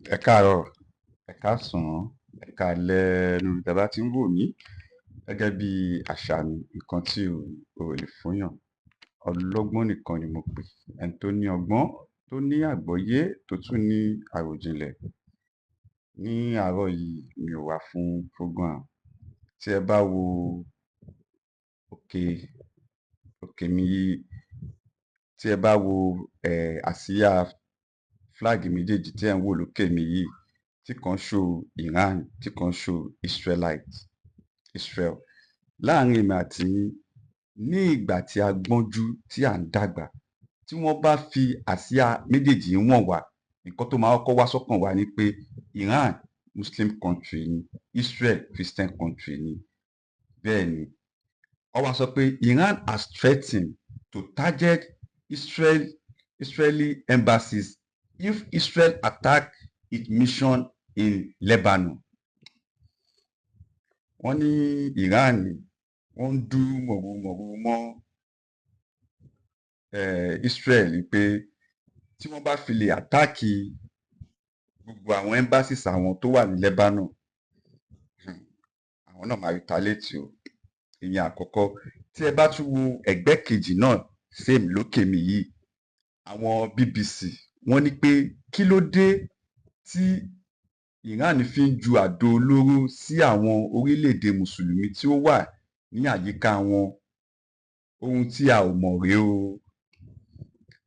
Ẹ káàárọ̀, ẹ káàsán, ẹ káalẹ́ níbi tẹ́ bá ti ń wò mí. Gẹ́gẹ́ bí àṣà mi, nǹkan tí o ò lè fúnyàn, ọlọ́gbọ́n nìkan ni mo pè. Ẹni tó ní ọgbọ́n, tó ní àgbọ́yé, tó tún ní àròjinlẹ̀. Ní àárọ̀ yìí, mi ò wá fún program. Tí ẹ bá wo òkè, òkè mi yìí, tí ẹ bá wo àsíá flag méjèèjì tí ẹ̀ ń wò lókè mi yìí, tí kan show Iran, tí kan show Israelite, Israel. Láàárín èmi àti yín, ní ìgbà tí a gbọ́njú, tí à ń dàgbà, tí wọ́n bá fi àsíá méjèèjì wọ̀n wá, nǹkan tó máa kọ́kọ́ wá sọ́kàn wa ni pé Iran Muslim country ni, Israel Christian country ni. Bẹ́ẹ̀ ni. Wọ́n wá sọ pé Iran has threatened to target Israeli embassies if Israel attack its mission in Lebanon. Wọ́n ní Iran wọ́n ń dún mọ̀rùmọ̀rù mọ́ Israel pé tí wọ́n bá fi lè attack gbogbo àwọn embassies àwọn tó wà ní Lebanon, àwọn náà máa retaliate o. Ìyẹn àkọ́kọ́. Tí ẹ bá tún wo ẹ̀gbẹ́ kejì náà, same lókè mi yìí, àwọn BBC wọ́n ní pé kí ló dé tí Iran fi ń ju àdó olóró sí àwọn orílẹ̀-èdè Mùsùlùmí tí ó wà ní àyíká wọn? Ohun tí a ò mọ̀ rèé o.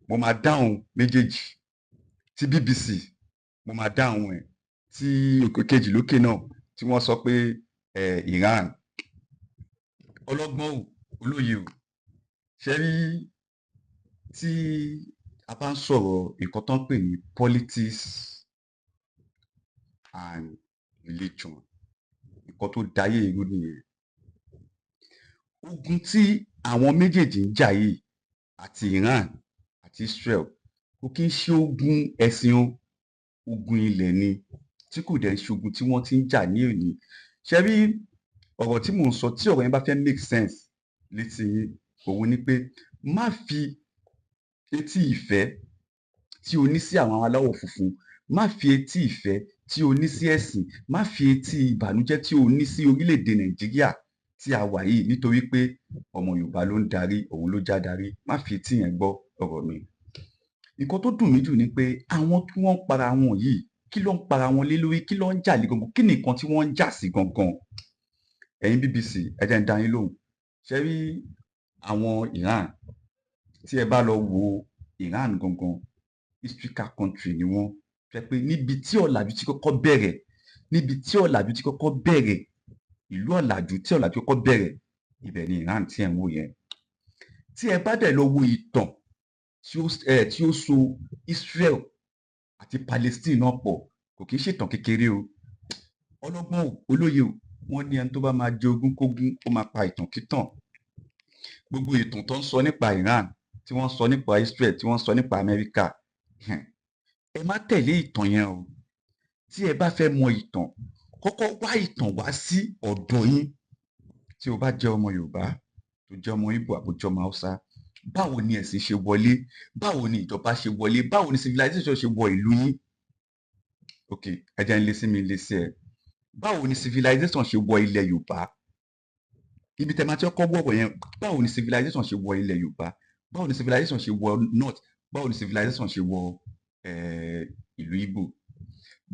Mo máa dáhùn méjèèjì. Tí BBC, mo máa dáhùn ẹ̀. Tí òkè kejì lókè náà tí wọ́n sọ pé Iran. Ọlọ́gbọ́n o, olóye o. Ṣé rí, tí a bá ń sọ̀rọ̀ nǹkan tó ń pè ní politics and religion, nǹkan tó dayé irú nìyẹn. Ogun tí àwọn méjèèjì ń jà yìí, àti Iran àti Israel, kò kí ń ṣe ogun ẹ̀sìn o, ogun ilẹ̀ ni, tí kò dẹ̀ ń ṣe ogun tí wọ́n ti ń jà ní òní. Ṣé rí ọ̀rọ̀ tí mò ń sọ, tí ọ̀rọ̀ yẹn bá fẹ́ make sense létí yín, òun ni pé má fi etí ìfẹ́ tí o ní sí àwọn aláwọ̀ funfun, má fi etí ìfẹ́ tí o ní sí ẹ̀sìn, má fi etí ìbànújẹ́ tí o ní sí orílẹ̀-èdè Nàìjíríà tí a wà yìí, nítorí pé ọmọ Yorùbá ló ń darí, òun ló já darí, má fi etí yẹn gbọ́ ọ̀rọ̀ mi. Nǹkan tó dùn mí jù ni pé àwọn tí wọ́n ń para wọn yìí, kí ló ń para wọn lé lórí? Kí ló ń jà lé gangan? Kí ni nǹkan tí wọ́n ń jà sí gangan? Ẹ̀yin BBC, ẹ jẹ́ n dá yín lóhùn. Ṣé rí àwọn Iran, tí ẹ bá lọ wo Iran gangan, historical country ni wọ́n jẹ́ pé níbi tí ọ̀làjú ti kọ́kọ́ bẹ̀rẹ̀, níbi tí ọ̀làjú ti kọ́kọ́ bẹ̀rẹ̀, ìlú ọ̀làjú tí ọ̀làjú kọ́kọ́ bẹ̀rẹ̀, ibẹ̀ ni Iran tí ẹ̀ ń wò yẹn. Tí ẹ bá dẹ̀ lọ wo ìtàn tí ó so Israel àti Palestine náà pọ̀, kò kí ń ṣètàn kékeré o. Ọlọ́gbọ́n o, olóye o, wọ́n ní ẹni tó bá máa jẹ ogún kógún, ó máa pa ìtàn kítàn. Gbogbo ìtàn tó ń sọ nípa Iran, tí wọ́n ń sọ nípa Israel, tí wọ́n ń sọ nípa Amẹ́ríkà, ẹ má tẹ̀lé ìtàn yẹn o. Tí ẹ bá fẹ́ mọ ìtàn, kọ́kọ́ wá ìtàn wá sí ọ̀dọ̀ yín. Tí o bá jẹ́ ọmọ Yorùbá, tó jẹ́ ọmọ Ìgbò àbó jẹ́ ọmọ Haúsá, báwo ni ẹ̀sìn ṣe wọlé? Báwo ni ìjọba ṣe wọlé? Báwo ni civilization ṣe wọ ìlú yín? Ok, ẹ jẹ́ ń lé sí mi, lé sí ẹ. Báwo ni civilization ṣe wọ ilẹ̀ Yorùbá? Ibi tẹ́ máa ti kọ́kọ́ wọ̀rọ̀ yẹn, báwo ni civilization ṣe wọ ilẹ̀ Yorùbá? Báwo ni civilization ṣe wọ north? Báwo ni civilization ṣe wọ ìlú Ìgbò?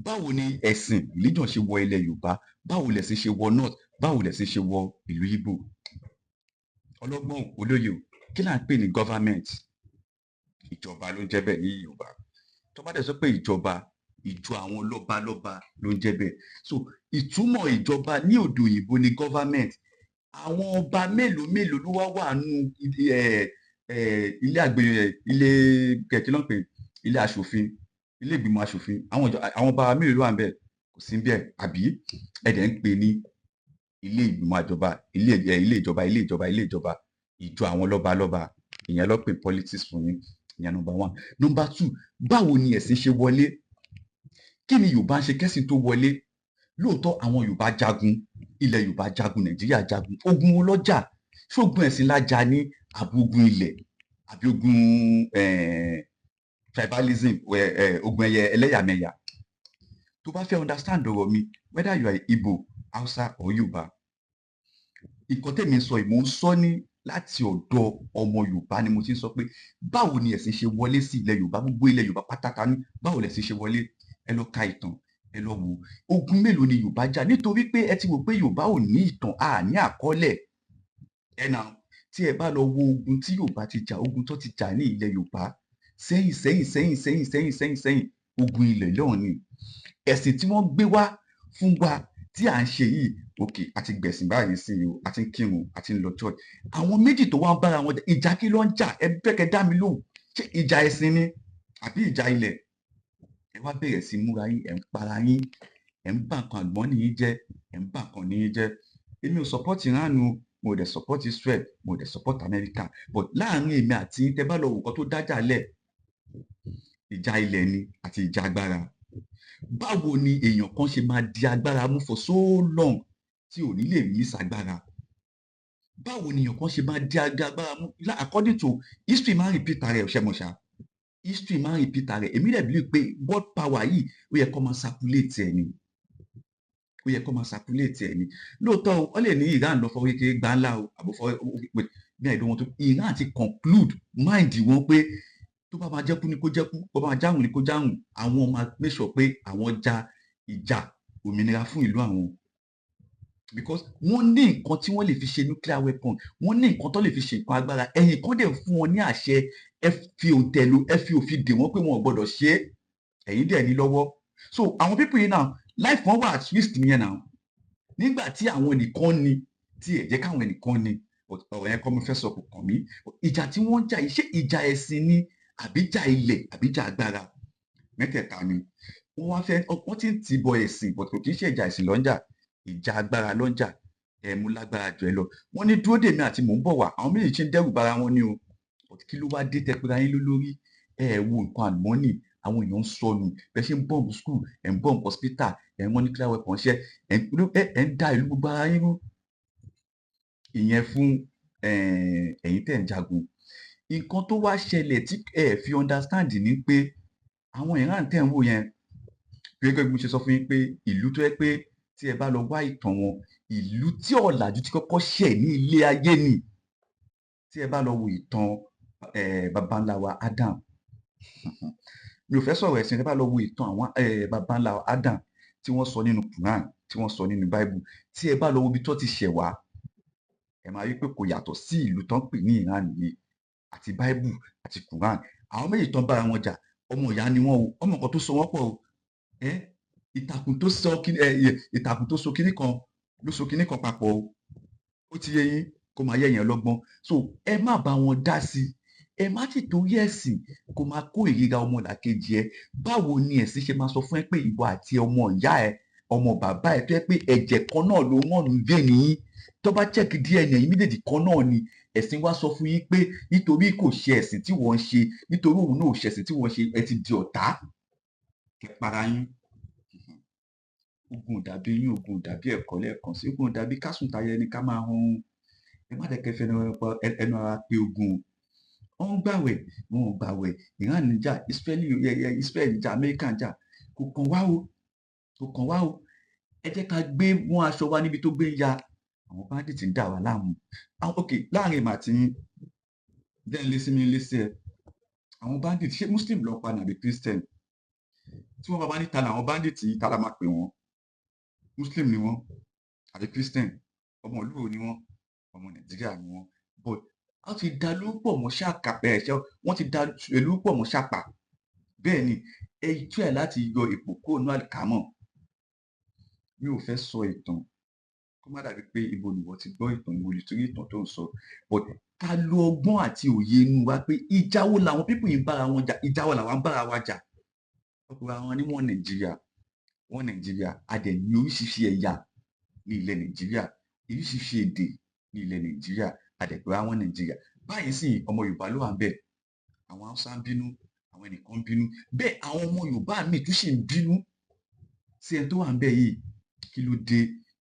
Báwo ni ẹ̀sìn, religion, ṣe wọ ilẹ̀ Yorùbá? Báwo lẹ̀sìn ṣe wọ north? Báwo lẹ̀sìn ṣe wọ ìlú Ìgbò? Ọlọ́gbọ́n, olóye o, kí là ń pè ní government? Ìjọba ló ń jẹ́ bẹ́ẹ̀ ní Yorùbá. Tó bá dẹ̀ sọ pé ìjọba, ìjọ àwọn lọ́balọ́ba ló ń jẹ́ bẹ́ẹ̀. So ìtumọ̀ ìjọba ní òde òyìnbó ni government. Àwọn ọba mélòó mélòó ló wá wà nù ilé àgbè, ilé kí ló ń pè, ilé aṣòfin, ilé ìgbìmọ̀ aṣòfin? Àwọn ọba mélòó ló wà níbẹ̀? Kò sí níbẹ̀, àbí? Ẹ dẹ̀ ń pè ní ilé ìgbìmọ̀ àjọba, ilé ìjọba, ilé ìjọba, ilé ìjọba, ìjọ àwọn lọ́balọ́ba. Ìyẹn ló pè politics fún yín. Ìyẹn number one. Number two, báwo ni ẹ̀sìn ṣe wọlé? Kí ni Yorùbá ń ṣe kẹ́sìn tó wọlé? Lóòótọ́, àwọn Yorùbá jagun, ilẹ̀ Yorùbá jagun, Nàìjíríà jagun. Ogun wo lọ́jà? Ṣógun ẹ̀sìn la jà ní, àbí ogun ilẹ̀, àbí ogun tribalism, ogun ẹyẹ ẹlẹ́yàmẹ̀yà? Tó bá fẹ́ understand ọ̀rọ̀ mi, whether you are Igbo, Hausa or Yorùbá, nǹkan tẹ̀mí ń sọ yìí, mò ń sọ ní láti ọ̀dọ̀ ọmọ Yorùbá ni mo ti ń sọ pé báwo ni ẹ̀sìn ṣe wọlé sí ilẹ̀ Yorùbá, gbogbo ilẹ̀ Yorùbá pátákà ní, báwo lẹ̀sìn ṣe wọlé? Ẹ lọ ka ìtàn, ẹ lọ wò ogun mélòó ni Yorùbá jà, nítorí pé ẹ ti wò pé Yorùbá ò ní ìtàn, a ní àkọọ́lẹ̀ ẹ nà. Tí ẹ bá lọ wo ogun tí Yorùbá ti jà, ogun tó ti jà ní ilẹ̀ Yorùbá sẹ́yìn sẹ́yìn sẹ́yìn sẹ́yìn sẹ́yìn sẹ́yìn sẹ́yìn, ogun ilẹ̀ lọ́hùn ni. Ẹ̀sìn tí wọ́n gbé wá fún wa tí à ń ṣe yìí, ok, àti gbẹ̀sìn báyìí sí i o, àti ń kírun, àti ń lọ church. Àwọn méjì tó wá ń bára wọn jà, ìjà kí ló ń jà? Ẹ fẹ́ kẹ́ dá mi lóhùn, ṣé ìjà ẹ̀sìn ni àbí ìjà ilẹ̀? Ẹ wá bẹ̀rẹ̀ sí múra yín, ẹ̀ ń para yín, ẹ̀ ń bà nǹkan àlùmọ́nì yín jẹ́, ẹ̀ ń bà nǹkan ní yín jẹ́. Èmi ò support Iran o, mo dẹ̀ support Israel, mo dẹ̀ support America, but láàrin èmi àti yín, tẹ́ bá lọ wò nǹkan tó dájà lẹ̀, ìjà ilẹ̀ ni àti ìjà agbára. Báwo ni èèyàn kan ṣe máa di agbára mú for so long tí ò ní lè miss agbára? Báwo ni èèyàn kan ṣe máa di agbára mú? According to history, máa ń repeat ara ẹ̀ ṣẹ́mọ̀ṣá, history máa ń repeat ara ẹ̀. Èmi dẹ̀ believe pé world power yìí, ó yẹ kó máa circulate ẹ̀ ni, ó yẹ kó máa circulate ẹ̀ ni. Lóòótọ́ o, wọ́n lè ní Iran lọ fọwọ́ kékeré gbá ńlá o, àbò fọwọ́ ní àìdó wọn tó Iran ti conclude mind wọn pé tó bá máa jẹ́kú ni kó jẹ́kú, bó bá máa jáhùn ni kó jáhùn, àwọn máa make sure pé àwọn ja ìjà òmìnira fún ìlú àwọn, because wọ́n ní nǹkan tí wọ́n lè fi ṣe nuclear weapon, wọ́n ní nǹkan tó lè fi ṣe nǹkan agbára. Ẹ̀yìn kan dẹ̀ fún wọn ní àṣẹ, ẹ fi òǹtẹ̀ lu, ẹ fi òfin dè wọ́n pé wọn ò gbọ́dọ̀ ṣe é, ẹ̀yin dẹ̀ ní lọ́wọ́. So àwọn people yìí náà, life wọn wà at risk nìyẹn náà, nígbà tí àwọn nìkan ni tí ẹ jẹ́ káwọn ẹnìkan ni. Ọ̀rọ̀ yẹn kọ́ mo fẹ́ sọ, kò kàn mí. Ìjà tí wọ́n ń jà yìí, ṣé ìjà ẹ̀sìn ni àbí ìjà ilẹ̀ àbí ìjà agbára? Mẹ́tẹ̀ẹ̀ta ni wọ́n wá fẹ́, wọ́n ti ń tì bọ ẹ̀sìn, but kò kì í ṣe ìjà ẹ̀sìn ló ń jà, ìjà agbára ló ń jà. Ẹ mú lágbára jù ẹ lọ, wọ́n ní dúró dèmi àti mò ń bọ̀ wá. Àwọn méjì ṣe ń dẹ́rù bara wọn ni o. But kí ló wá dé tẹpẹ́ra yín lórí? Ẹ wo nǹkan àlùmọ́nì, àwọn èèyàn ń sọnù. Bẹ́ẹ̀ ṣe ń bomb school, ẹ̀ ń bomb hospital, ẹ̀ ń wọ́n nuclear weapon ṣẹ́, ẹ̀ ń da ìlú gbogbo ara yín rú. Ìyẹn fún ẹ̀yin tẹ̀ ń jagun. Nǹkan tó wá ṣẹlẹ̀ tí ẹ fi understand ni pé àwọn Iran tẹ̀ ń wò yẹn, gẹ́gẹ́ bí mo ṣe sọ fún yín pé ìlú tó yẹ pé tí ẹ bá lọ wá ìtàn wọn, ìlú tí ọ̀làjú ti kọ́kọ́ ṣẹ̀ ní ilé ayé ni. Tí ẹ bá lọ wo ìtàn baba ńlá wa Adam, mi ò fẹ́ sọ̀rọ̀ ẹ̀sìn, ẹ bá lọ wo ìtàn àwọn baba ńlá wa Adam tí wọ́n sọ nínú Quran, tí wọ́n sọ nínú Bible, tí ẹ bá lọ wo ibi tó ti ṣẹ̀ wá, ẹ máa rí pé kò yàtọ̀ sí ìlú tó ń pè ní Iran yìí. Àti Bible àti Quran, àwọn méjì tó ń bára wọn jà, ọmọ ìyá ni wọn o, ọmọ kan tó so wọ́n pọ̀ o. Ẹ ìtàkùn tó sọ kíní ẹ, ìtàkùn tó so kíní kan ló so kíní kan papọ̀ o. Ó ti yé yín, kó máa yẹ yẹn lọ́gbọ́n. So ẹ má bá wọn dá sí, ẹ má ti torí ẹ̀sìn kó máa kó ìríra ọmọlàkejì ẹ. Báwo ni ẹ̀sìn ṣe máa sọ fún ẹ pé ìwọ àti ọmọ ìyá ẹ, ọmọ bàbá ẹ, tó yẹ pé ẹ̀jẹ̀ kan náà ló wọ́n ń vein yín, tó bá check DNA yín méjèèjì kan náà ni, ẹ̀sìn wá sọ fún yín pé nítorí kò ṣe ẹ̀sìn tí wọ́n ń ṣe, nítorí òun náà ò ṣe ẹ̀sìn tí wọ́n ń ṣe, ẹ ti di ọ̀tá, kẹ́ para yín? Ogun ò dàbí yín, ogun ò dàbí ẹ̀kọ́ lẹ́ẹ̀kan sí, ogun ò dàbí kásùn tayọ ẹni ká máa hun. Ẹ má jẹ́ kẹ́ fẹnu ẹnu ara pé ogun o. Wọ́n ń gbàwẹ̀, wọn ò gbàwẹ̀, Iran ń jà, Israel ń jà, Amẹ́ríkà ń jà, kò kàn wá o, kò kàn wá o. Ẹ jẹ́ ká gbé wọn aṣọ wa níbi tó gbé ń ya. Àwọn bandits ń dà wá láàmú. Àwọn, ok, láàrin èmi àti yín, jẹ́ ń lé sí mi, lé sí ẹ, àwọn bandits, ṣé Muslim ló pa ní àbí Christian? Tí wọ́n bá bá ní ta làwọn bandits yìí, ta la máa pè wọ́n? Muslim ni wọ́n àbí Christian? Ọmọ ìlú wo ni wọ́n? Ọmọ Nàìjíríà ni wọ́n, but wọ́n ti da lúpọ̀ mọ́ ṣàkà ẹ̀ ṣe, wọ́n ti da ìlú pọ̀ mọ́ ṣàpà. Bẹ́ẹ̀ ni, ẹ try láti yọ èpò kúrò ní àlìkámọ̀. Mi ò fẹ́ sọ ìtàn kó má dàbí pé ibo ni ìwọ ti gbọ́ ìtàn, ìwọ lè torí ìtàn tó ń sọ, but ká lo ọgbọ́n àti òye inú wa pé ìjà wo làwọn people yìí ń bára wọn jà? Ìjà wo làwọn ń bára wa jà? Wọ́n pera wọn ní wọ́n Nàìjíríà, wọ́n Nàìjíríà. A dẹ̀ ní oríṣiríṣi ẹ̀yà ní ilẹ̀ Nàìjíríà, oríṣiríṣi èdè ní ilẹ̀ Nàìjíríà, a dẹ̀ pera wọn Nàìjíríà. Báyìí sì, ọmọ Yorùbá ló wà ń bẹ̀, àwọn Haúsá ń bínú, àwọn ẹnìkan ń bínú bẹ́ẹ̀, àwọn ọmọ Yorùbá míì tún sì ń bínú sí ẹni tó wà ń bẹ̀ yìí. Kí ló dé,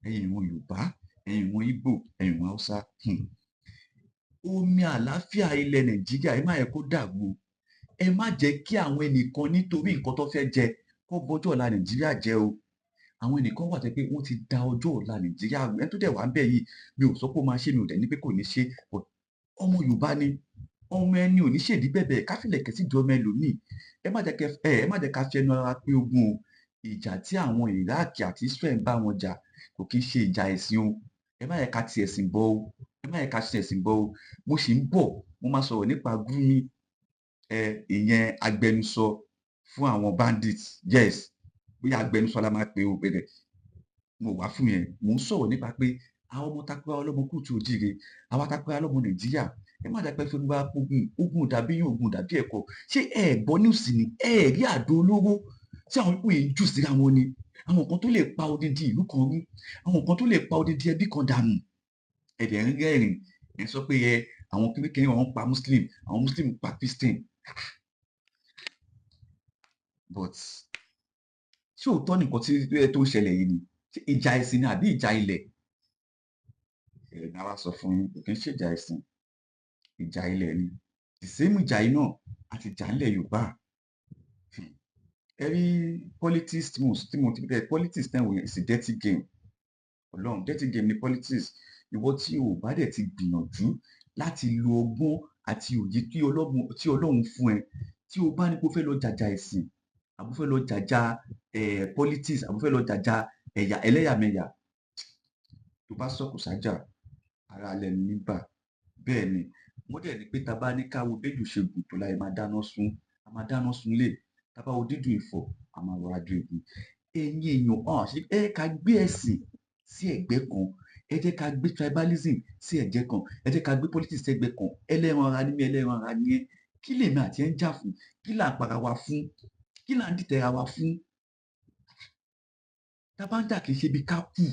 ẹ̀yin ìran Yorùbá, ẹ̀yin ìran Ìgbò, ẹ̀yin ìran Haúsá? Omi àlàáfíà ilẹ̀ Nàìjíríà, ẹ má yẹ kó dàrú o. Ẹ má jẹ́ kí àwọn ẹnìkan nítorí nǹkan tó fẹ́ jẹ Kó bọjọ́ ọ̀la Nàìjíríà jẹ́ o. Àwọn ẹnìkan wà tẹ́ pé wọ́n ti da ọjọ́ ọ̀la Nàìjíríà rú. Ẹni tó dẹ̀ wá ń bẹ̀ yìí, mi ò sọ pé ó máa ṣe, mi ò dẹ̀ ní pé kò ní ṣe, but ọmọ Yorùbá ni. Ọmọ ẹni ò ní ṣèdí bẹ̀bẹ̀ ká fìlẹ̀kẹ̀ sídìí ọmọ ẹlòmíì. Ẹ má jẹ́ ká fi ẹnu ara pé ogun o. Ìjà tí àwọn Iraq àti Israel ń bá wọn jà kò kí ń ṣe ìjà ẹ̀sìn o. Ẹ má yẹ ká ti ẹ̀sìn bọ̀ o. Ẹ má yẹ ká ti ẹ̀sìn bọ̀ o. Mo sì ń bọ̀, mo máa sọ̀rọ̀ nípa Gumi, ìyẹn agbẹnusọ fún àwọn bandits. Yes, bóyá agbẹnusọ la máa pè o, bẹ̀rẹ̀ mo wá fún yẹn. Mò ń sọ̀rọ̀ nípa pé àwọn ọmọ takura ọlọ́mọ kùtù òjìire, àwa takura ọlọ́mọ Nàìjíríà, ẹ má jẹ́ pé fún wa. Ogun, ogun ò dàbí yín, ogun ò dàbí ẹ̀kọ́. Ṣé ẹ gbọ́ news ni? Ẹ rí àdó olóró tí àwọn people yìí ń jù síra wọn ni? Àwọn nǹkan tó lè pa odindi ìlú kan rú, àwọn nǹkan tó lè pa odindi ẹbí kan dànù. Ẹ dẹ̀ ń rẹ́rìn, ẹ sọ pé ẹ àwọn kékeré wọn pa Muslim, àwọn Muslim pa Christian. But ṣé òótọ́ nìkan tí tó ń ṣẹlẹ̀ yìí ni? Ṣé ìjà ẹ̀sìn ni àbí ìjà ilẹ̀? Ẹ̀ náà wá sọ fún yín, kò kí ń ṣèjà ẹ̀sìn, ìjà ilẹ̀ ni. The same ìjà yìí náà àti ìjà ńlẹ̀ Yorùbá. Ẹ rí politics tí mo ti bẹ, politics náà wòye, is a dirty game. Ọlọ́run, dirty game ni politics. Ìwọ tí o bá dẹ̀ ti gbìyànjú láti lo ọgbọ́n àti òye tí Ọlọ́run fún ẹ, tí o bá ní kó fẹ́ lọ jàjà ẹ̀sìn, àbó fẹ́ lọ jàjà politics, àbó fẹ́ lọ jàjà ẹ̀yà, ẹlẹ́yàmẹ̀yà, tó bá sọ̀kò sájà, ara lẹnu nígbà. Bẹ́ẹ̀ ni wọ́n dẹ̀ ní pé tá a bá ní ká wo béjò ṣe gùn tó láyé, máa dáná sun, a máa dáná sun lé. Tá a bá wo dídùn ìfọ̀, a máa rọra ju ègún. Ẹ̀yin èèyàn hàn ṣe, ẹ ká gbé ẹ̀sìn sí ẹ̀gbẹ́ kan, ẹ jẹ́ ká gbé tribalism sí ẹ̀gbẹ́ kan, ẹ jẹ́ ká gbé politics sí ẹ̀gbẹ́ kan. Ẹlẹ́ran ara ní mí, ẹlẹ́ran ara ní ẹ́. Kí lèmi àti ẹ ń jà fún? Kí là ń para wa fún? Kí là ń dìtẹ̀ ra wa fún? Tá a bá ń jà, kì í ṣe bí ká kú.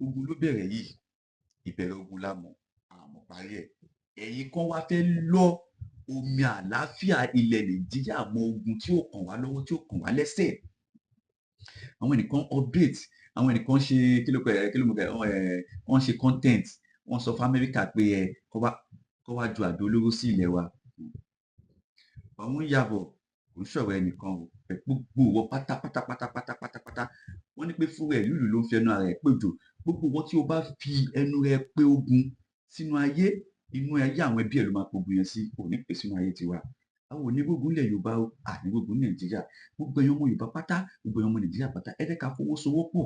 Ogun ló bẹ̀rẹ̀ yìí. Ìbẹ̀rẹ̀ ogun la mọ̀, àmọ́ parí ẹ̀. Ẹ̀yin kan wá fẹ́ lọ omi àlàáfíà ilẹ̀ Nàìjíríà mọ ogun tí ó kàn wá lọ́wọ́, tí ó kàn wá lẹ́sẹ̀. Àwọn ẹnìkan update, àwọn ẹnìkan ṣe kí ló pẹ, kí ló mọ̀ ẹ, wọ́n ṣe content, wọ́n sọ fún Amẹ́ríkà pé ẹ kó wá ju àdó olóró sí ilẹ̀ wa. Àwọn yàbọ̀ kò ń sọ̀rọ̀ ẹnìkan o. Gbogbo wọ pátápátá pátápátá pátápátá, wọ́n ní pé fúnra ẹ̀ lùlù ló ń fi ẹnu ara ẹ̀ péjò. Gbogbo wọn tí o bá fi ẹnu rẹ pé ogun sínú ayé, inú ayé àwọn ẹbí ẹ ló máa pogun yẹn sí, kò ní pè sínú ayé tiwa. Àwọn onígbógun ilẹ̀ Yorùbá o, ànígbógun Nàìjíríà. Gbogbo ẹ̀yin ọmọ Yorùbá pátá, gbogbo ẹ̀yin ọmọ Nàìjíríà pátá, ẹ jẹ́ ká fọwọ́sowọ́pọ̀,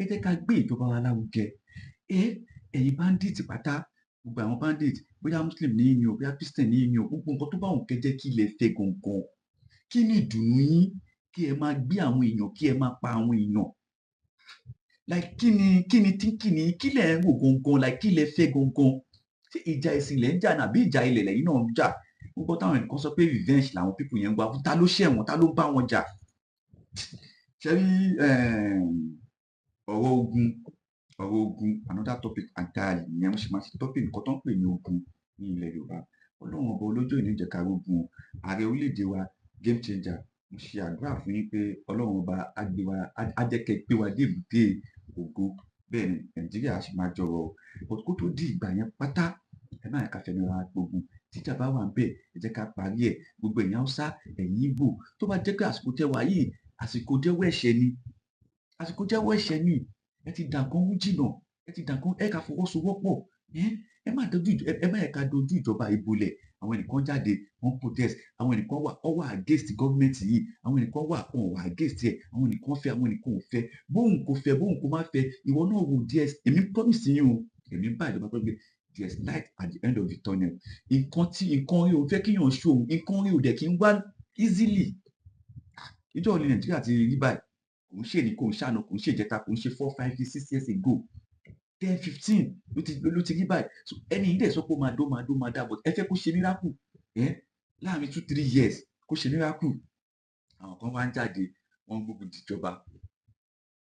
ẹ jẹ́ ká gbé ìjọba wa lárugẹ. Ẹ̀yin bandit pátá, gbogbo àwọn bandit, bóyá Muslim ní yín o, bóyá Christian ní yín o, gbogbo nǹkan tó bá wùn kẹ́ jẹ́, kí ilẹ̀ fẹ́ gangan, kí ni ìdùnnú yín kí ẹ máa gbé àwọn èèyàn, kí ẹ máa pa àwọn èèyàn? Like, kí ni thinking ni? Kí lẹ̀ ń rò gangan? Like, kí lẹ fẹ́ gangan? Ṣé ìjà ẹ̀sìn lẹ̀ ń jà ní àbí ìjà ilẹ̀ lẹ́yìn náà ń jà? Gbogbo táwọn ẹnìkan sọ pé revenge làwọn people yẹn ń wá, ta ló ṣẹ̀ wọ́n? Ta ló ń bá wọn jà? Ṣe rí ọ̀rọ̀ ogun, ọ̀rọ̀ ogun, another topic entirely ìyẹn. Wọ́n ṣe máa ṣe topic nǹkan tó ń pè ní ogun ní ilẹ̀ Yorùbá. Ọlọ́run Ọba olójó ìní jẹ́ ká rógun o. Ààrẹ orílẹ̀-èdè wa, game changer, mo ṣe àdúrà fún yín pé Ọlọ́run Ọba á gbé wa, á jẹ́ kẹ́ gbé wa dé èbúté ògo. Bẹ́ẹ̀ ni Nàìjíríà á sì máa jọrọ̀ o. But kó tó di ìgbà yẹn pátá, ẹ má yẹ ká fẹnu ara gbógun. Tíjà bá wà ńbẹ̀, ẹ jẹ́ ká parí ẹ̀. Gbogbo ẹ̀yin Haúsá, ẹ̀yin Ìgbò, tó bá jẹ́ pé àsìkò tẹ́ wà yìí, àsìkò jẹ́wọ́ ẹ̀ṣẹ̀ ni, àsìkò jẹ́wọ́ ẹ̀ṣẹ̀ ni. Ẹ ti dà nǹkan rú jìnà, ẹ ti dà nǹkan. Ẹ ká fọwọ́sowọ́pọ̀. Ẹ má dojú, ẹ má yẹ ká dojú ìjọba ìbolẹ̀. Àwọn ẹnìkan jáde, wọ́n protest. Àwọn ẹnìkan wà, wọ́n wà against government yìí. Àwọn ẹnìkan wà, wọn wà against ẹ̀. Àwọn ẹnìkan fẹ́, àwọn ẹnìkan ò fẹ́. Bóun kò fẹ́, bóun kò má fẹ́, ìwọ náà wò díẹ̀. Èmi promise yín o, èmi bá ìjọba pé there is light at the end of the tunnel. Nǹkan tí nǹkan rí o fẹ́ kíyàn ṣòwò, nǹkan rí o dẹ̀ kí ń wá easily. Ìjọ ní Nàìjíríà ti rí báyìí, kò ń ṣe ní, kò ń ṣàná, kò ń ṣe ìjẹta, kò ń ṣe 4, 5, 6 years ago, 10, 15 ló ti rí báyìí. So ẹni yìí dẹ̀ sọ pé ó máa dó, máa dó, máa dá, but ẹ fẹ́ kó ṣe miracle ẹ láàrin 2, 3 years, kó ṣe miracle. Àwọn kan wá ń jáde, wọ́n ń gbógun tìjọba.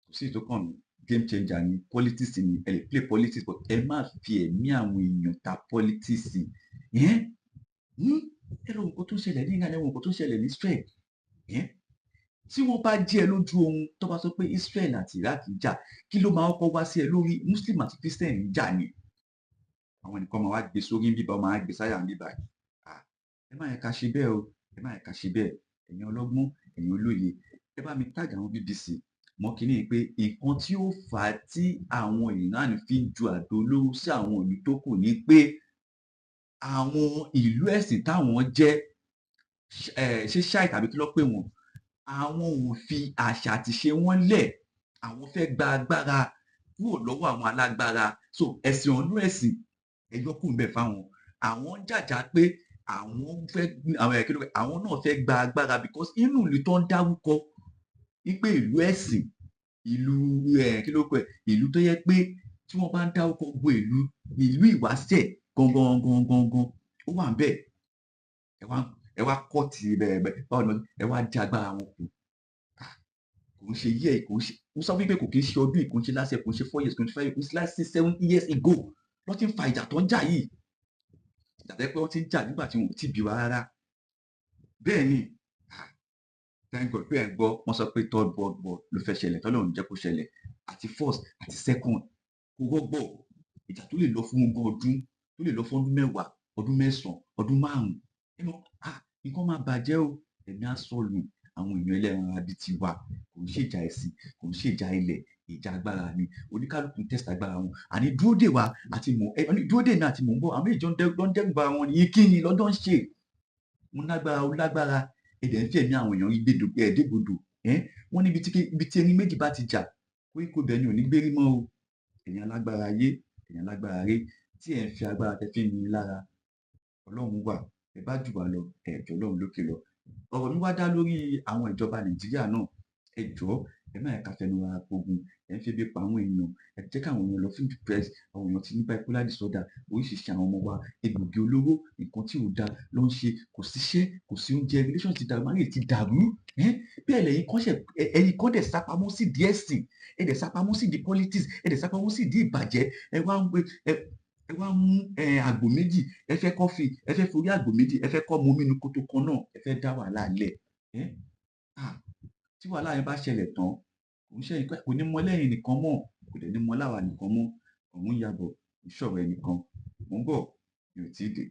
Kò sí ìtókàn mi. Game changer ni politics ni. Ẹ lè play politics, but ẹ má fi ẹ̀mí àwọn èèyàn ta politics. Ẹ ẹ lọ nǹkan tó ń ṣẹlẹ̀ ní Iran, ẹ wo nǹkan tó ń ṣẹlẹ̀ ní Israel. Ẹ tí wọ́n bá jí ẹ lójú ohun, tó bá sọ pé Israel àti Iraq ń jà, kí ló máa kọ́kọ́ wá sí ẹ lórí? Muslim àti Christian ń jà ni. Àwọn ẹnìkan máa wá gbé sórí ń bíbá, máa gbé sáyà ń bíbá. Ẹ má yẹ ká ṣe bẹ́ẹ̀ o, ẹ má yẹ ká ṣe bẹ́ẹ̀. Ẹ̀yin ọlọ́gbọ́n, ẹ̀yin olóye, ẹ bá mi tag àwọn BBC mọ́ kínní pé nǹkan tí ó fà á tí àwọn Iran fi ń ju àdó olóró sí àwọn ìlú tó kù ni pé àwọn ìlú ẹ̀sìn táwọn jẹ́, ṣé Shiite tàbí kí ló pè wọ́n, àwọn ò fi àṣà àti ìṣe wọn lẹ̀. Àwọn fẹ́ gba agbára kúrò lọ́wọ́ àwọn alágbára. So ẹ̀sìn ọ̀nú ẹ̀sìn ẹjọ́ kù ń bẹ̀ fáwọn. Àwọn ń jàjà pé àwọn fẹ́ àwọn ẹ̀kí ló pé àwọn náà fẹ́ gba agbára, because inú ìlú tó ń dárúkọ wípé ìlú ẹ̀sìn, ìlú ẹ̀ kí ló pẹ̀, ìlú tó yẹ pé tí wọ́n bá ń dárúkọ gbogbo ìlú, ìlú ìwáṣẹ̀ gangan gangan gangan, ó wà ń bẹ̀. Ẹ wá kọ́ ti bẹ́ẹ̀ bẹ́ẹ̀, báwo ni ẹ wá dí agbára wọn kù? Kò ń ṣe yẹ, kò ń ṣe, mo sọ wípé kò kí ń ṣe ọdún yìí, kò ń ṣe last year, kò ń ṣe 4 years, kò ń ṣe 5 years, kò ń ṣe last 6, 7 years ago lọ́ ti ń fa ìjà tó ń jà yìí. Ìjà tó yẹ pé wọ́n ti ń jà nígbà tí wọn ò tí bí wa rárá. Bẹ́ẹ̀ ni, thank God pé ẹ̀ ń gbọ́. Wọ́n sọ pé Third World War ló fẹ́ ṣẹlẹ̀, tọ́lọ́run jẹ́ kó ṣẹlẹ̀. Àti first àti second kò rọ́gbọ̀. Ìjà tó lè lọ fún 20 ọdún, tó lè lọ fún ọdún 10, ọdún 9, ọdún 5, ẹ mọ̀, ah, nǹkan máa bàjẹ́ o, ẹ̀mí á sọnù. Àwọn èèyàn ẹlẹ́ran ara bíi tiwa. Kò ń ṣèjà ẹ̀sìn, kò ń ṣèjà ilẹ̀, ìjà agbára ni. Oníkálukú test agbára wọn. Àní dúró dè wá àti mò ẹ dúró dè mí àti mò ń bọ̀. Àwọn méjì jọ ń dẹ́rù bara wọn ní kí ni lọ́jọ́ ń ṣe. Mo lágbára, ó lágbára, ẹ dẹ̀ ń fi ẹ̀mí àwọn èèyàn gbé ẹ̀ dégbodò. Wọ́n níbi tí ibi tí erin méjì bá ti jà, koríko ibẹ̀ ni ò ní gbérí mọ́ o. Ẹ̀yin alágbára ayé, ẹ̀yin alágbára ayé tí ẹ̀ ń fi agbára tẹ fi ń ni lára, Ọlọ́run wà. Ẹ bá jù wá lọ, ẹ jọ Ọlọ́run lókè lọ. Ọ̀rọ̀ mi wá dá lórí àwọn ìjọba Nàìjíríà náà. Ẹ jọ̀ọ́, ẹ má jẹ́ ká fẹnu ara pogun. Ẹ ń febi pa àwọn èèyàn, ẹ jẹ́ káwọn èèyàn lọ fún depressed. Àwọn èèyàn ti ní bipolar disorder, oríṣiríṣi. Àwọn ọmọ wa, egbògi olóró, nǹkan tí ò da ló ń ṣe. Kò síṣẹ́, kò sí oúnjẹ, relation ti dàrú, marriage ti dàrú. Bẹ́ẹ̀ lẹ́yìn kan ṣe, ẹ̀yin kan dẹ̀ sápamọ́ sí ìdí ẹ̀sìn, ẹ dẹ̀ sápamọ́ sí ìdí politics, ẹ dẹ̀ sápamọ́ sí ìdí ìbàjẹ́. Ẹ wá ń gbé ẹ wá mú àgbò méjì, ẹ fẹ́ kọ́ fi ẹ fẹ́ forí àgbò méjì, ẹ fẹ́ kọ́ mu omi inú kòtò kan náà, ẹ fẹ́ dá wàhálà lẹ̀. Tí wàhálà yẹn bá ṣẹlẹ̀ tán, kò ń ṣe, kò ní mọ lẹ́yìn nìkan mọ́, kò dẹ̀ ní mọ láwa nìkan mọ́. Ọ̀run yàbọ̀ ìṣọ̀rọ̀ ẹnìkan. Mò ń bọ̀, mi ò tíì dé.